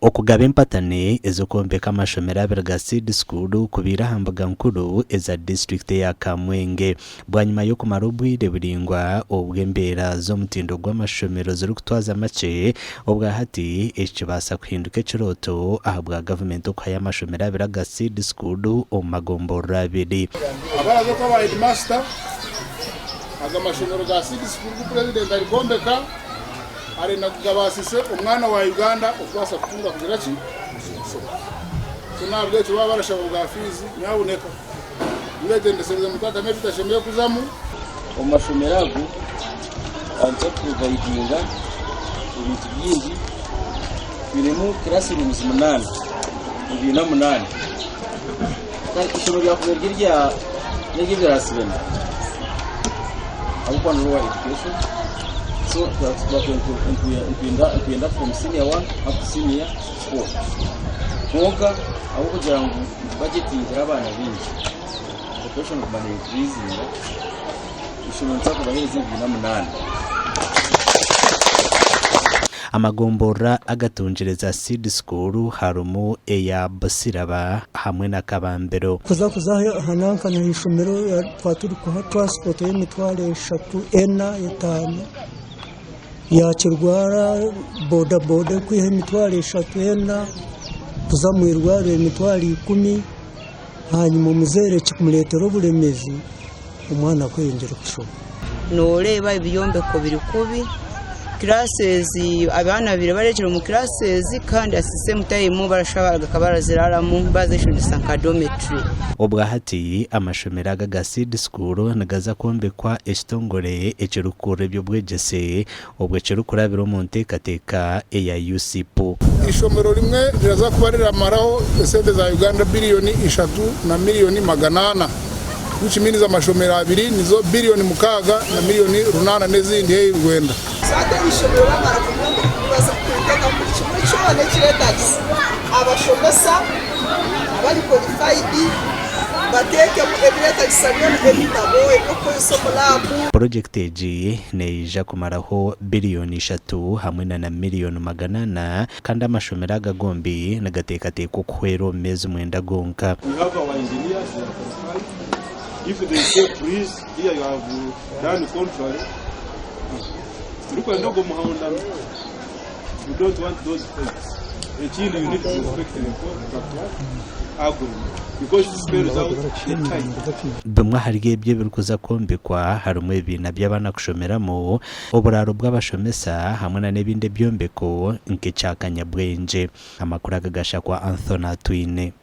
Okugaba empatane ez'okwombeka amashomero abiri ga Seed School kubaire aha mbuga nkuru eza disiturikiti eya Kamwenge bwanyima y'okumara obwire buraingwa obwo embeera z'omutindo gw'amashomero zirikutwaza makye obwa hati eki kibaasa kuhinduka ekirooto ahabwa gavumenti okuhayo amashomero abiri aga Seed School omu magomborora abiri. Abaraza kuba ba headmaster aga mashomero ga Seed School gu Purezidenti arikwombeka. Arenda kugabaasise omwana wa Uganda okubaasa kutunga kugira ki? Kushoma. So n'ahabw'ekyo baaba barashaba bwa fiizi, nyabuneka mubegyendesereze mutatamu ebitashemereire kuzamu. Omu mashomero ago nituza kuprovidinga ebintu bingi, twinemu classrooms munaana, ebibiina munaana. Kandi eishomero ryakubaire riri erya n'ery'ebiraasi bina ahabw'okuba ni lower education so nitwenda from senior one up to senior four kwonka ahabw'okugira ngu nitubajetingira abaana baingi population kuguma ne increasinga eishomero nituza kubaheereza ebibiina munaana. Amagomborora agatungire za Seed School harimu eya Busiraba hamwe na Kabambiro. Kuza kuza aha nanka aha ishomero twaba turi kuha transport y'emitwaro eshatu, ena, etaano, yakirwara boda boda erikwiha emitwaro eshatu ena kuza omu irwariro emitwaro ikumi, hanyuma omuzaire kikamureetera oburemeezi omwana kweyongyera kushoma. Nooreeba ebyombeko biri kubi, classes abaana babaire bareekyera omu classes kandi at the same time barashusha bakaba baraziraaramu baazeshongesa nka dormitory. Obwa hati amashomero aga aga Seed School nigaza kwombekwa ekitongore ekirikukurira eby'obwegyese obwo ekirikurabira omu nteekateeka eya USIP. Eishomero rimwe riraza kuba riramaraho esente za Uganda biriyoni ishatu na miriyoni 400 which means amashomero abiri nizo biriyoni 6 na miriyoni 8 n'ezindi haihi rwenda. Hati erishomero bamara kuryombeka nibaza kuteeka buri kimwe kyona ekiretagisa abashomesa abari qualified batekemu ebiretagisa byona ebitabo, ebyokukozesa omu laabu. Purojekiti egi neija kumaraho biriyoni ishatu hamwe na na miriyoni 400 kandi amashomero aga gombi nigateekateekwa okuhwera omu meezi mwenda gonka. We have our engineers, they are qualified. If they say please, here you have done contrary, turikwenda ogwo muhondano. We don't want those fights. Ekindi you need to respect the contractual agreement because it spells out the time. Bimwe ahari ebyo ebirikuza kwombekwa harimu ebibiina by'abaana kushomeramu, oburaaro bw'abashomesa hamwe na n'ebindi ebyombeko nk'ekya kanyabwengye. Amakuru aga gashakwa Anthony Atwine.